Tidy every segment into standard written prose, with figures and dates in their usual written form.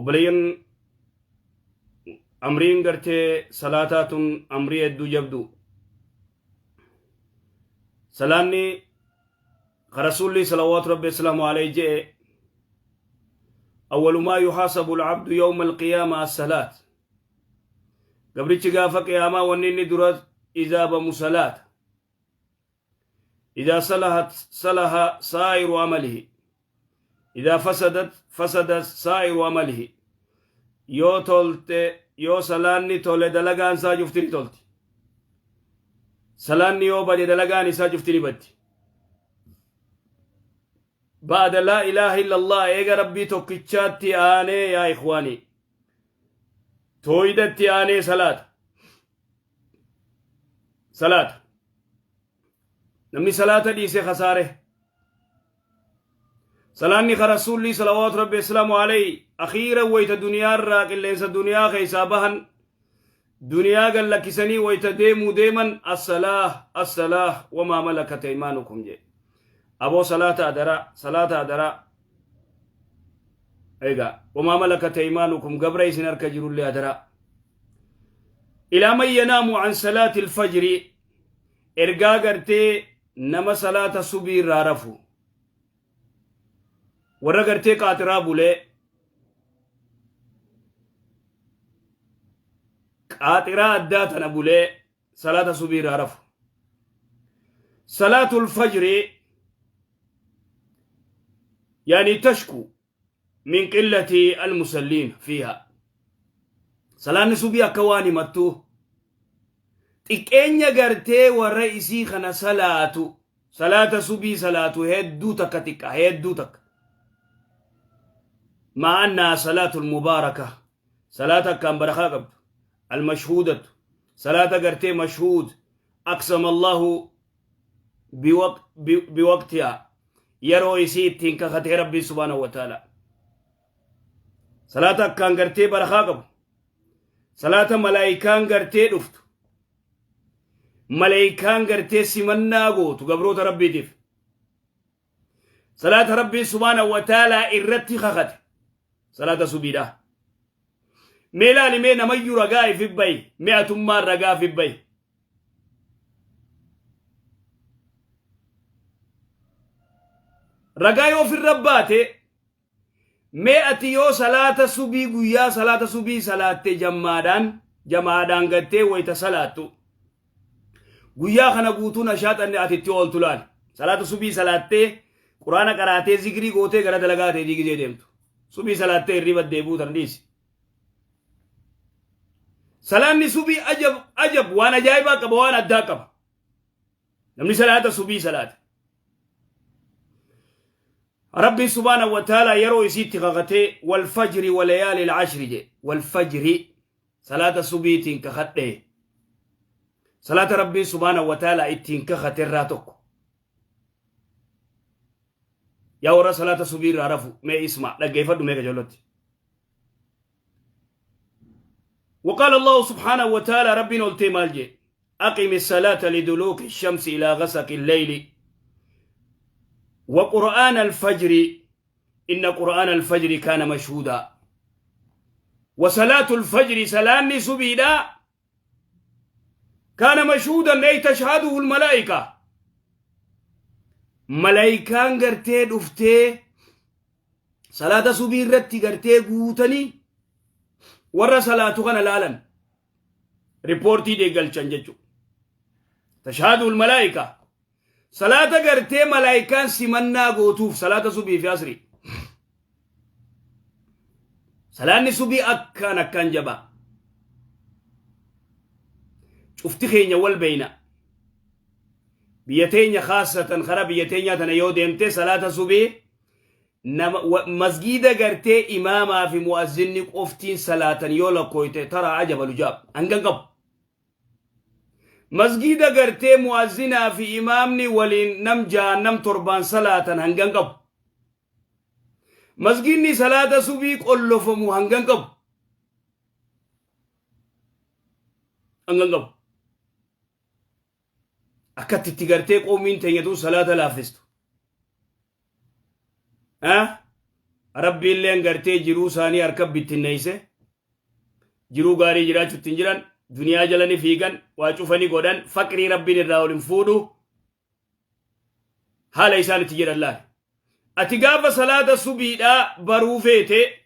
Obboleeyyan, amriin gartee salaataa tun amrii hedduu jabdu. Salaanni ka Rasuulli salawaatu rabbi islaamu alayhi je'e, awwalu maa yuhaasabu alcabdu yawma alqiyaama assalaat. Gabrichi gaafa qiyaamaa wanni inni dura izaabamu salaata. Idaa salahat salaha saa'iru amalihi, idaa fasadat fasada saa'iru amalihi. Yoo tolte, yoo salaanni tole, dalagaan isaa cufti ni tolti. Salaanni yoo bade, dalagaan isaa cufti ni baddi. Ba'da laa ilaaha illa Allah, eega Rabbii tokkichaatti aanee, yaa ikhwaanii, tooyidatti aanee salaata. Salaata namni salaata dhiise kasaare. Salaanni ka Rasuulli salawaatu rabbi islaamu alayhi akhiira wayta duniyaarraa qilleensa duniyaa keessaa bahan, duniyaa gad lakkisanii wayta deemuu deeman, assalaah assalaah wamaa malakat aymaanukum jedhe. Aboo, salaata adaraa, salaata adaraa. Egaa wamaa malakat aymaanukum, gabra isin harka jirullee adaraa. Ilaa man yanaamu an salaati alfajri, ergaa gartee nama salaata subii irraa rafu, warra gartee qaaxiraa bulee, qaaxiraa addaa tana bulee salaata subii irraa rafu. Salaatu alfajri yani tashku min qillati almusalliin fiiha. Salaanni subii akka waan himattu xiqqeenya gartee warra isii kana salaatu, salaata subii salaatu hedduu takka xiqqa, hedduu takka. Maa annaha salaatu almubaaraka, salaata akkaan barakaa qabdu, almashhuudatu, salaata gartee mashhuud, aqsama Allahu biwaqtiha, yeroo isii ittiin kakatee Rabbiin subhaanahu wa ta'ala. Salaata akkaan gartee barakaa qabu, salaata malaayikaan gartee dhuftu, malaayikaan gartee simannaa gootu gabroota Rabbiitiif, salaata Rabbiin subhaanahu wa ta'ala irratti kakate, salaata subiidha. Mee laali, mee namayyuu ragaa ifi bayi, mee atummaan ragaa ifi bayi. Ragaa yoo ofirra baate, mee ati yoo salaata subii, guyyaa salaata subii salaatte, jammaadhaan jamaadhaan gattee wayita salaattu, guyyaa kana guutuu nashaaxanne ati itti ooltu laali. Salaata subii salaattee, quraana qaraatee, zikrii gootee, gara dalagaa ta'e gizee deemtu, subii salaattee hirriba deebuu tan dhiisi. Salaanni subii ajab ajab, waan ajaa'ibaa qaba, waan addaa qaba. Namni salaata subii salaate, Rabbiin subhaanahu wa ta'ala yeroo isiitti kakatee, walfajri walayaali alcashri jedhe. Walfajri, salaata subiitiin kakadhe. Salaata Rabbiin subhaanahu wa ta'ala ittiin kakate irraa tokko. Yaa warra salaata subii irraa rafu, mee isma dhaggeeffadhu, mee kajoollotti. وقال الله سبحانه وتعالى، ربنا قلت مالجي: أقم الصلاة لدلوك الشمس إلى غسق الليل وقرآن الفجر إن قرآن الفجر كان مشهودا. وصلاة الفجر، سلام سبيدا، كان مشهودا، أي تشهده الملائكة. ملائكان غرتي دفتي salaata subii irratti gartee guutanii warra salaatu kana laalan, riippoortii deeggalchan jechuudha. Tashhaadul malaayika, salaata gartee malaayikaan simannaa gootuuf, salaata subii fi asrii. Salaanni subii akkaan akkaan jabaa. Cufti keenya wal beeyna. Biyya teenya, khaasatan karaa biyya teenyaa tana yoo deemte, salaata subii nama masgiida gartee imaamaa fi mu'azzinni qoftiin salaatan yoo lakkooyte, taraa ajaba lujaab hangan qabu. Masgiida gartee mu'azzinaa fi imaamni waliin nam ja'an, nam torbaan salaatan hangan qabu. Masgiidni salaata subii qollofamu hangan qabu. Hangan qabu. Akkatti itti gartee qoomiin teenya tun salaata laaffistu. Rabbiilleen gartee jiruu isaanii harka bittinneeyse. Jiruu gaarii jiraachuutti hin jiran. Duniyaa jala ni fiigan, waa cufanii godhan, faqrii Rabbiin irraa ol hin fuudhu. Haala isaan itti jedhan laal. Ati gaafa salaata subiidhaa baruu feete,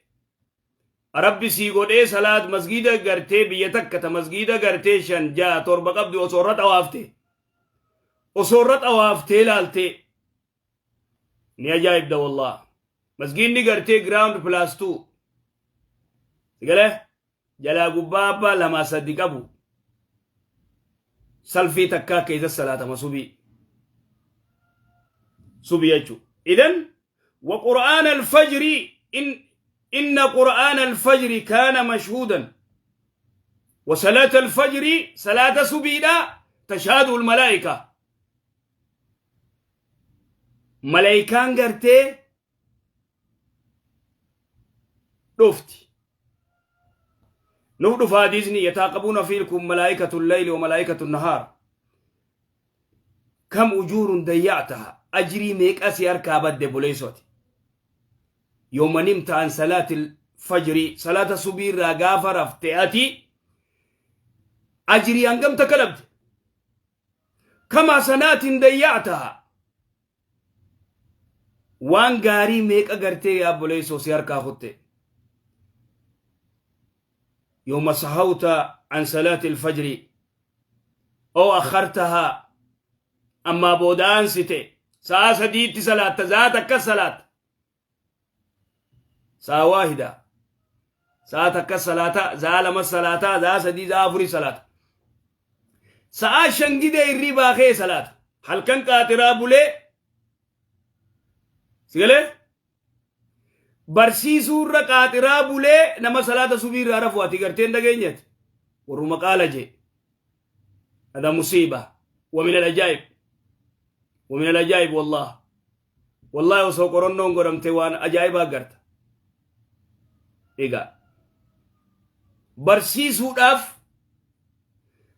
Rabbi sii godhee salaat masgiida gartee biyya takka ta masgiida gartee shan, ja'a, torba qabdu osoo irra xawaafte, osoo irra xawaaftee laaltee ni ajaa'ibda wallah. Masgiidni gartee ground plus 2 sigalee jalaa gubbaa abbaa lama sadi qabu salfii takkaa keessa salaatama subii subii jechuudha. Idan wa qur'aana alfajri in inna qur'aana alfajri kaana mashhuudan wa salaata alfajri, salaata subiidha, tashaadu almalaa'ika, malaayikaan gartee dhufti. Nuuf dhufa hadiisni yataaqabuuna fiilkum malaa'ikatu layli wa malaa'ikatu nahaar. Kam ujuurun dayya'taha, ajrii meeqa si harkaa badde buleessoti. Yooma nimta an salaati fajrii, salaata subii irraa gaafa rafte, ati ajrii hangam takka dhabde? Kama hasanaatin dayya'taha, waan gaarii meeqa gartee yaa obboleessoo si harkaa kutte yooma sahawta an salaati alfajri oo akhartahaa, ammaa booda aansite sa'a 3tti salaatta, za'a takka salaatta, sa'a waahida, sa'a takka salaata, za'a lama salaata, za'a 3, za'a 4 salaata, sa'a 5 gidee irribaa kee salaata, halkan qaaxiraa bulee sigalee barsiisuu irra qaaxiraa bulee nama salaata subii irraa rafu ati gartee hin dhageenyati warruma qaala jee. هذا مصيبة ومن العجائب، ومن العجائب والله والله osoo qorannoon godhamte waan ajaa'ibaa garta. Egaa barsiisuudhaaf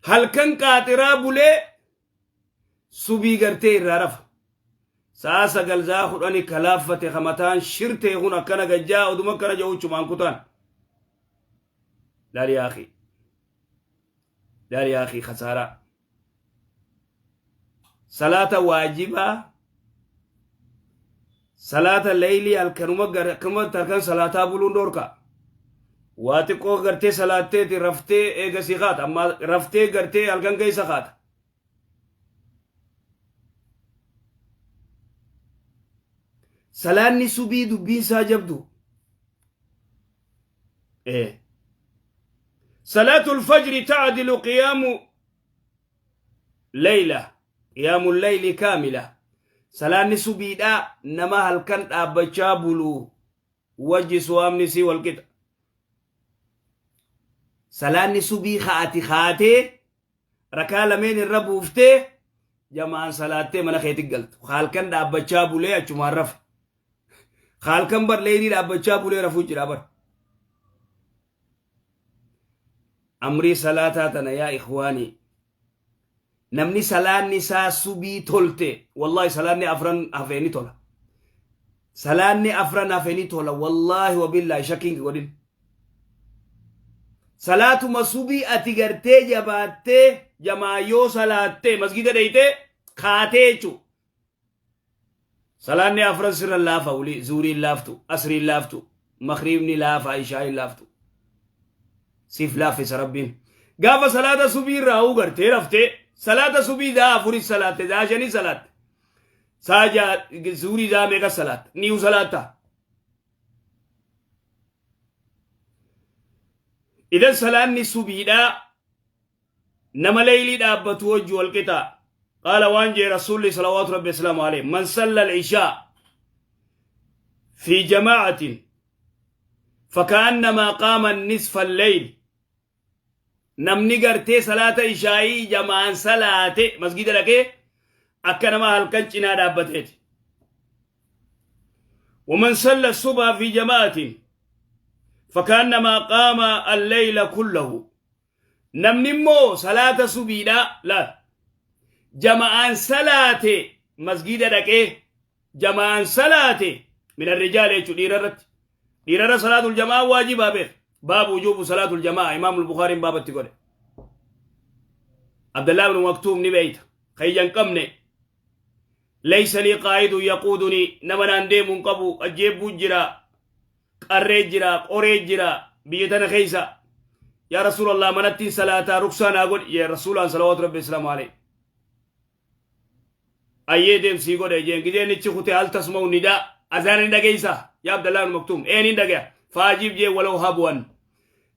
halkan qaaxiraa bulee subii gartee irraa rafa. Sa'a 9, sa'a 10 kalaaffate kamataan shirtee kun akkana gajjaa oduma akkana ja'uchumaan kutaan. Laali yaa akhi. Laali yaa akhi, khasaaraa. Salaata waajibaa, salaata leeylii halkanuma akkanumatti halkan salaataa buluun dhorka. Waa xiqqoo gartee salaatteeti raftee eegasii kaata. Amma raftee gartee halkan keessa kaata. Salaanni subii dubbiin isaa jabdu. Salaatul fajri ta'dilu qiyaamu layla, qiyaamu layli kaamila. Salaanni subiidhaa nama halkan dhaabbachaa bulu wajji suwaamni sii wal qixa. Salaanni subii kaati kaatee rakaa lameen irra buuftee jamaan salaattee mana keetti galtu. Halkan dhaabbachaa bulee achumaan rafa. Halkan bar leeylii dhaabbachaa bulee rafuu jira bar. Amrii salaataa tana yaa ikhwaanii. Namni salaanni isaa subii tolte, wallahi salaanni afran hafee ni tola. Salaanni afran hafee ni tola, wallahi wabillahi, shakkiin godhin. Salaatuma subii ati gartee jabaattee jamaa yoo salaattee masgida dheeytee kaatee jechuudha. Salaanni afran sirra laafa wuli, zuuriin laaftu, asriin laaftu, makriibni laafa, ishaa'iin laaftu. Siif laaffisa Rabbiin. Gaafa salaata subii irraa huu gartee raftee salaata subii za'a 4 salaatte, za'a 5 salaatte. Sa'a 6, zuurii za'a meeqa salaatte? Niyu salaatta. Idan salaanni subiidhaa nama leeylii dhaabbatu wajji wal qixa. Qaala, waan jee Rasuulli salawaatu Rabbi islaamu alayhi: man salla al-ishaa fi jamaacatin fakaannamaa qaama nisfa al-leyl. Namni gartee salaata ishaayii jamaan salaate masgida dhaqee akka nama halkan cinaa dhaabbateeti. ومن صلى الصبح في جماعة فكأنما قام الليل كله. Namni immoo salaata subiidha laal jama'aan salaate masgida dhaqee jama'aan salaate, min arrijaal jechuu dhiira irratti. Dhiirarra salaatul jamaa waajibaa beek. Baabu wujuubu salaatul jamaa Imaamul Bukhaariin baabatti godhe. Abdallaa ibn Maktuum ni beeyta. Kan ija hin qabne. Laysa lii qaa'idu yaquuduni, nama naan deemu hin qabu, ajjeebbuu jira, qarree jira, qoree jira biyya tana keessa. Yaa Rasuulallah, manattiin salaataa ruksaa naa godhi jee Rasuulaan salawaatu rabbi islaamu alayhi. Ayyee, deemsii godhe jeen. Gizeen ichi kute, hal tasma'u nidaa, azaana ni dhageeysa yaa Abdallaa ibn Maktuum? Ee, ni dhagaya. Faajiib jee walaw habwan.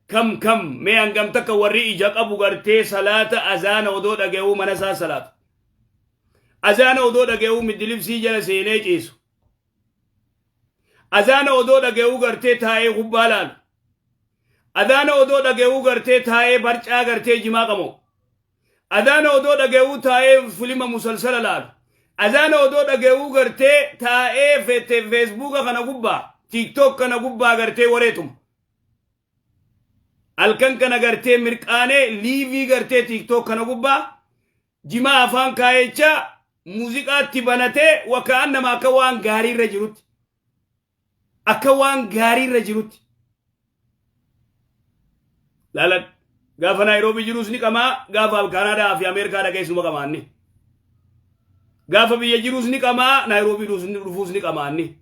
Kam kam mee hangam takka warri ija qabu gartee salaata azaana odoo dhagayuu mana isaa salaatu, azaana odoo dhagayuu middilibsii jala seenee ciisu, azaana odoo dhagayuu gartee taa'ee kubbaa laalu, azaana odoo dhagayuu gartee taa'ee barcaa gartee jimaa qamoo, azaana odoo dhagayuu taa'ee filima musalsala laalu, azaana odoo dhagayuu gartee taa'ee fete Feesbuuka kana gubbaa, TikTok kana gubbaa gartee wareetuma halkan kana gartee mirqaanee liivii gartee TikTok kana gubbaa jimaa afaan kaayechaa muuziqaatti banatee waka'an nama akka waan gaariirra jirutti, akka waan gaariirra jirutti laalan. Gaafa Naayiroobii jirus ni qamaa, gaafa Kaanaadaa fi Ameerikaa dhaqees numa qamaanni. Gaafa biyya jirus ni qamaa, Naayiroobii dhufuus ni qamaanni.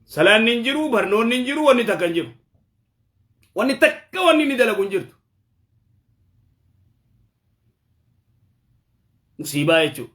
Salaanni hin jiru, barnoonni hin jiru, wanni takka hin jiru. Wanni takka wanni inni dalagu hin jirtu. Musiibaa jechuudha.